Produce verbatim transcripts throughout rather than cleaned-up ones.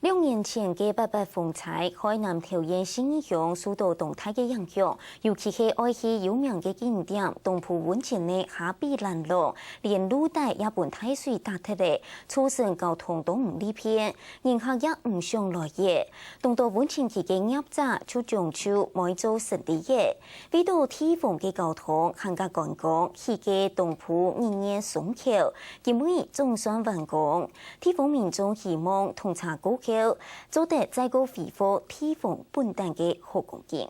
兩年前个八八風災，害南投縣信義鄉受到當大个影響，尤其係愛去有名个景點東埔溫泉个哈比蘭路，連路底也分大水打忒了，造成交通當毋利便，人客也毋想來了。當多溫泉區个業者就將就無做生理了。為著地方个交通還過觀光，起个東埔日月雙橋，今晡日總算完工。 地方民眾希望通車過後，做得再過恢復地方本旦个好光景。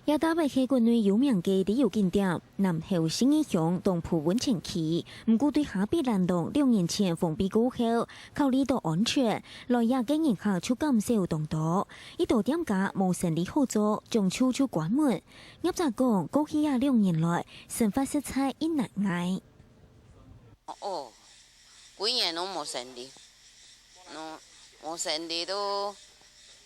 這搭位係國內有名个旅遊景點，南投信義鄉東埔溫泉區。毋過對哈比蘭路兩年前封閉過後，考慮到安全，來這个人客就減少當多。一到店家無生理好做，將就就關門。業者講，過去這兩年來，生活實在已難挨。 哦，幾年攏無生理，無生理都，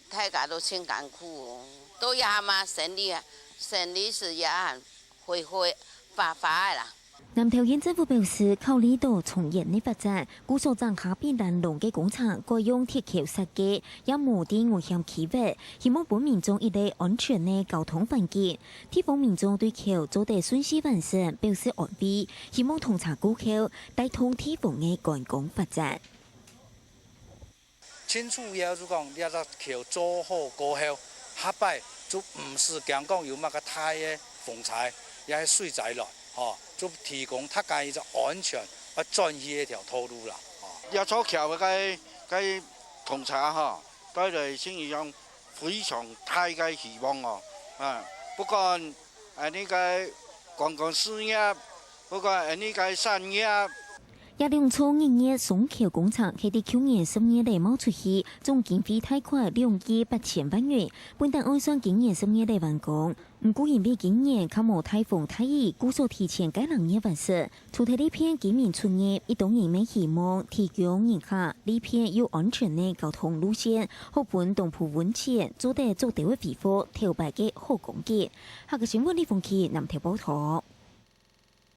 大家都盡艱苦哦。到這下嘛，生理啊，生理是也還灰灰發發个啦。南投縣政府表示，考慮到長遠个發展，故所將哈比蘭路个工程改用鐵橋設計，也無在危險區域，希望分民眾一個安全个交通環境。 地方民眾對橋做得順序完成表示安慰，希望通車過後，帶動地方个觀光發展。盡主要就講，這隻橋做好過後，下擺就毋使驚講有麼个大个風災，也係水災來，吼，就提供大家一隻安全啊轉去一條道路啦，吼。這座橋个个通車吼，帶來信義鄉非常大个希望哦。啊，不管 恁呢个觀光事業，不管恁呢个產業。這兩座日月雙橋工程係在舊年十月底貿出去，總經費大概兩億八千萬元，本旦按算今年十月底完工。毋過因為今年較無大風大雨，故所提前該兩日完成。除忒利便居民出入，一般人乜希望提供人客利便又安全个交通路線，好分東埔溫泉做得做得个恢復頭擺个好光景。 客家新聞李鳳琪南投報導。